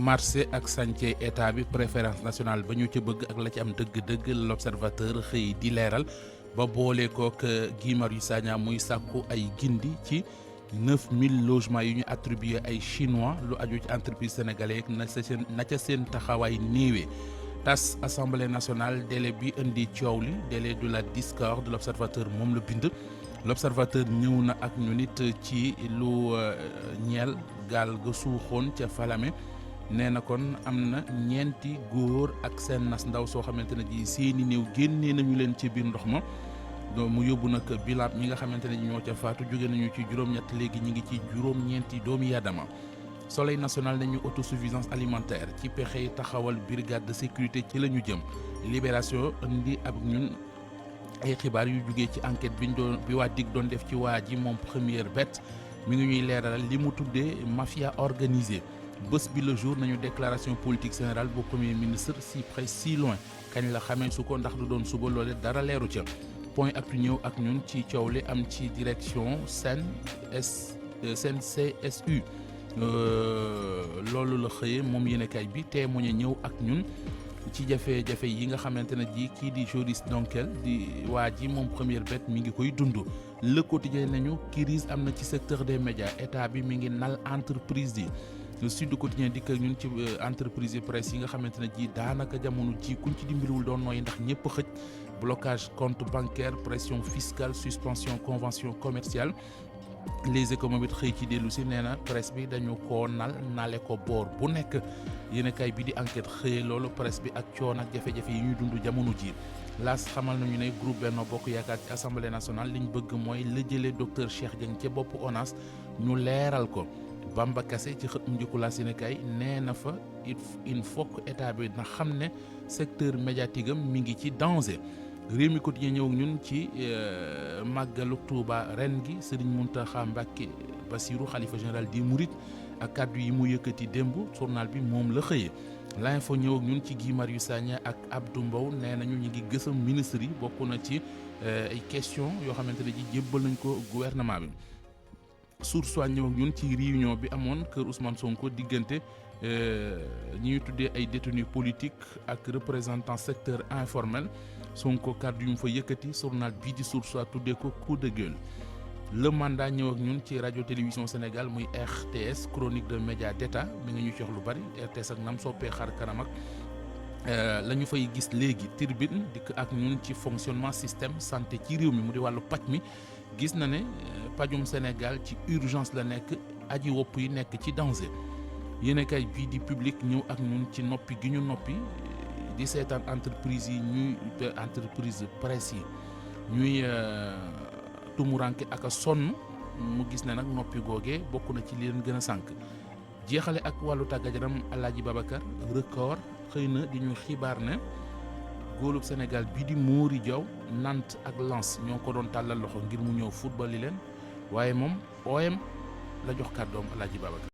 marché ak chantier état bi préférence nationale ba ñu ca bëgg ak la ci am dëgg-dëgg l'observateur xëy di leeral ba boole kook Guy Marius Sagna muy sàkku ay gindi ci 9000 logements yu ñu attribué ay chinois lu aju ci entreprise sénégalaise na ca seen taxawaay néewee. tas assemblée nationale délai bi indi coow li délai de la discorde l'observateur moom la bind. l'observateur ñëw na ak ñu nit ci lu ñeel gaal ga suuxoon ca Falémé nee na kon am na ñeenti góor ak seen nas ndaw soo xamante ne ji seeni néew génnee nañu leen ci biir ndox ma mu yóbbu nag bilan ñi nga xamante ne ñoo ca faatu jóge nañu ci juróom-ñett léegi ñi ngi ci juróom-ñeenti doomi yaadama. Soleil national nañu autosuffisance alimentaire ci pexe taxawal brigade de sécurité ci la ñu jëm. Libération indi ak ñun ay xibaar yu jugee ci enquête bi waa DIC doon def ci waa ji moom première bête mi ngi ñuy leeralal li mu tuddee mafia organisée. bés bi le jour nañu déclaration politique générale bu premier ministre si près si loin kañ la xamee su ko ndax du doon suba loole dara leeru ca. point actu ñëw ak ñun ci coow li am ci direction CNCSU loolu la xëyee moom yéenekaay bi témoigné ñëw ak ñun ci jafe-jafe yi nga xamante ne ji kii di Joris Donkel di waa ji moom première bête mi ngi koy dund. Le Quotidien nañu crise am na ci secteur des médias état bi mi ngi nal entreprise yi. Le Sud Quotidien dikk ak ñun ci entreprise presse yi nga xamante ne ji daanaka jamono ji kuñ ci dimbiliwul doon nooy ndax ñëpp xëj blocage compte bancaire pression fiscale suspension convention commerciale. Les économistes xëy ci dellu si nee na presse bi dañu koo nale ko boor bu nekk yéenekaay bi di enquête xëyee loolu presse bi ak coono ak jafe-jafe yi ñuy dund jamono ji. Laas xamal nañu ne groupe Benno Bokk Yaakaar ci assemblée nationale liñ bëgg mooy la jëlee docteur Cheikh Dieng ca bopp ONAS ñu leeral ko. Bamba Kassé ci xët mu njëkku Laas yéenekaay nee na fa il faut que état bi na xam ne secteur médiatique am mi ngi ci danger. Rewmi Quotidien ñëw ñun ci màggalu Touba ren gi Serigne Mountakha Mbacké Bassirou xalifa général des Mourides ak kàddu yi mu yëkkati démb journal bi moom la xëyee. L'Info ñëw ñun ci Guy Marius Sagna ak Abdou Mbow nee nañu ñu ngi gësam ministre yi bokk na ci ay question yoo xamante ne ji jébbal nañ ko gouvernement bi. Source A ñëw ñun ci réunion bi amoon kër Ousmane Sonko diggante ñi ñuy tuddee ay détenus politiques ak représentant secteur informel Sonko kàddu yu mu fa yëkkati journal bii di Source A tuddee ko coup de gueule. Le Mandat ñëw ak ñun ci radio télévision Sénégal muy RTS chronique de média d'état mi ngi ñu jox lu bari RTS ak nam soppee xar kanam ak la ñu fay gis léegi. Tribune dikk ak ñun ci fonctionnement système santé ci réew mi mu di wàllu paj mi gis na ne pajum Sénégal ci urgence la nekk aji wopp yi nekk ci danger. Yéenekaay bii di Public ñëw ak ñun ci noppi gi ñu noppi di seetaan entreprise yi ñuy entreprise presse yi ñuy tumuranke ak a sonn mu gis ne nag noppi googee bokk na ci li leen gën a sànk. jeexale ak wàllu tàggat yaram Alaaji Babacar record xëy na di ñu xibaar ne góolub Sénégal bii di Mory Diaw Nantes ak Lens ñoo ko doon tàllal loxo ngir mu ñëw football li leen waaye moom OM la jox kàddoom Alaaji Babacar.